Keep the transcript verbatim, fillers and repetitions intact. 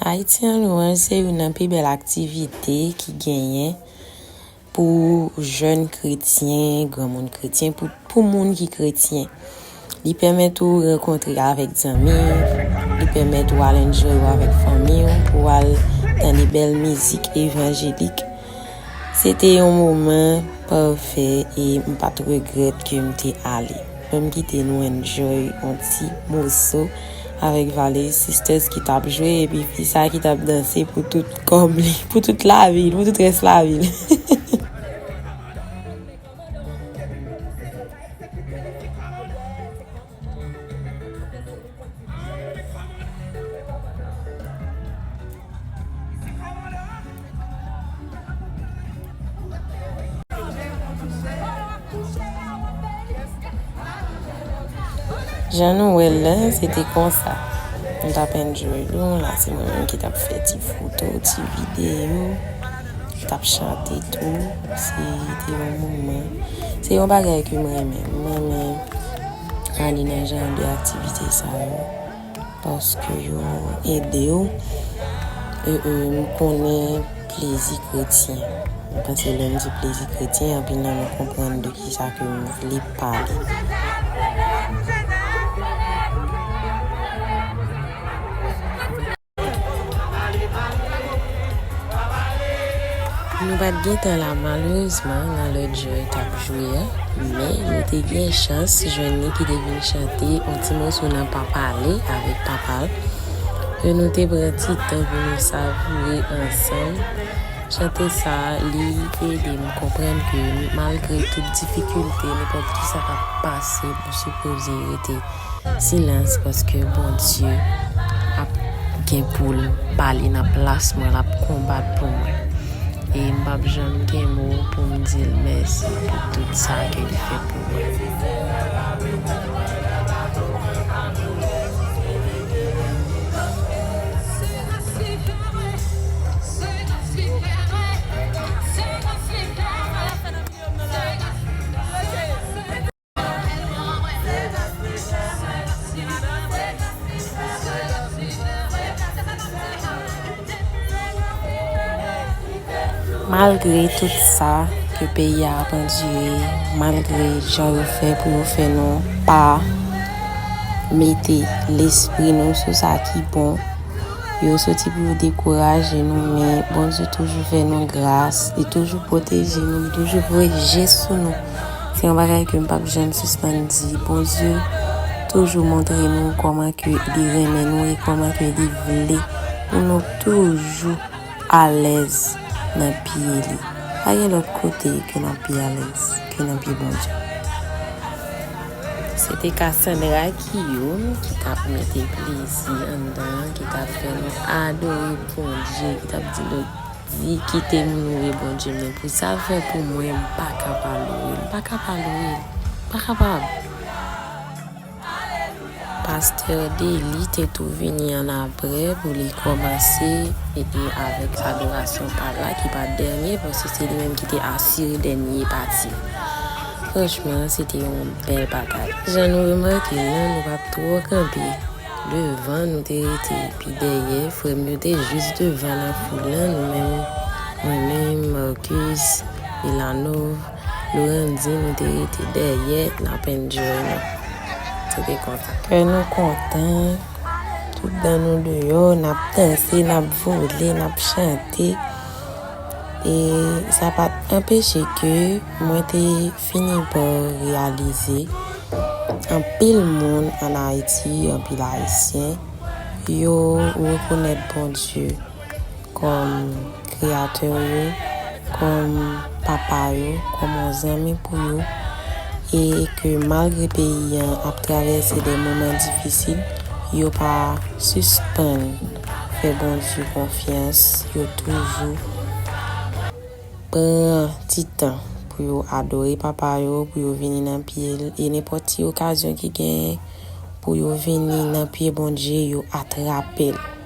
Haïti en Louange se youn nan pi bèl aktivite ki genyen pou jèn kretyen, granmoun kretyen, pou, pou moun ki kretyen. Li pèmèt ou rankontre avèk zanmi, li pèmèt ou al enjoy ou avèk fanmi w, pou w al tande bèl mizik evanjelik. Se te yon moman pafè e m pa t regrèt ke m te ale. Mwen, m kite nou enjoy yon ti moso avèk Valley Sisters ki t ap jwe, epi fi sa ki t ap danse pou tout kòb li, pou tout lavi l, pou tout rès lavi l. Jan nou wè l la, se te konsa. M t ap enjoy nou la, se mwen menm ki t ap fè ti foto, ti videyo, t ap chante tou. Se te yon moman. Se yon bagay ke m renmen. M renmen ale nan jan de aktivite sa yo. Paske yo ede w, e, e, m konnen plezi kretyen. M panse lè m di plezi kretyen, anpil nan nou konprann de kisa ke m vle pale. Nou pa t gen tan la, malerezman, nan lè Joy t ap jwe a, men nou te gen chans jwenn li ki te vin chante yon ti moso nan Pa Pale avèk papa l, ke nou te pran ti tan pou nou savoure ansanm. Chante sa a, li ede m konprann ke malgre tout difikilte, nenpòt kisa k ap pase, nou sipoze rete silans, paske Bondye ap gen pou l pale nan plas mwen, l ap konbat pou mwen. E m p ap janm gen mo pou m di l mèsi pou tout sa ke li fè pou mwen. Malgre tout sa ke peyi a ap andire, malgre jan yo fè pou yo fè nou pa mete lespri nou sou sa ki bon, yo soti pou yo dekouraje nou, men Bondye toujou fè nou gras, li toujou pwoteje nou, li toujou voye je sou nou. Se yon bagay ke m p ap janm sispann di. Bondye toujou montre nou kòman ke li renmen nou e kòman ke li vle pou nou toujou alèz nan pye li. Pa gen lòt kote ke n ap pi alèz ke nan pye Bondye. Se te Cassandra Guillaume ki t ap mete plezi anndan, ki t ap fè nou adore Bondye, ki t ap di nou, di kite m louwe Bondye m nan pou sa l fè pou mwen, m pa ka pa louwe l, m pa ka pa louwe l, m pa kapab. Pastè Dely te tou vini annapre pou li kòmanse, e, e avèk adorasyon pa l la, ki pa t dènye, paske se li menm ki te asire dènye pati. Franchman, se te yon bèl bagay. Jan nou remake l lan, nou pa t twò kanpe devan, nou te rete pi dèyè. Frè m yo te jis devan nan foul lan, nou menm, mwen menm, Marcus, Milanov, Lorandy, nou te rete dèyè, n ap enjoy nou. Se te konsa. Kè nou kontan, tout dan nou deyò, n ap danse, n ap vole, n ap chante. E sa pa t anpeche ke mwen te fini pa reyalize anpil moun ann Ayiti, anpil Ayisyen, yo rekonèt Bondye kòm Kreyatè yo, kòm Papa yo, kòm yon zanmi pou yo, e ke malgre peyi an ap travèse de moman difisil, yo pa sispann fè Bondye konfyans, yo toujou pran ti tan pou yo adore Papa yo, pou yo vini nan pye l, e nenpòt ti okazyon ki genyen pou yo vini nan pye Bondye, yo atrape l.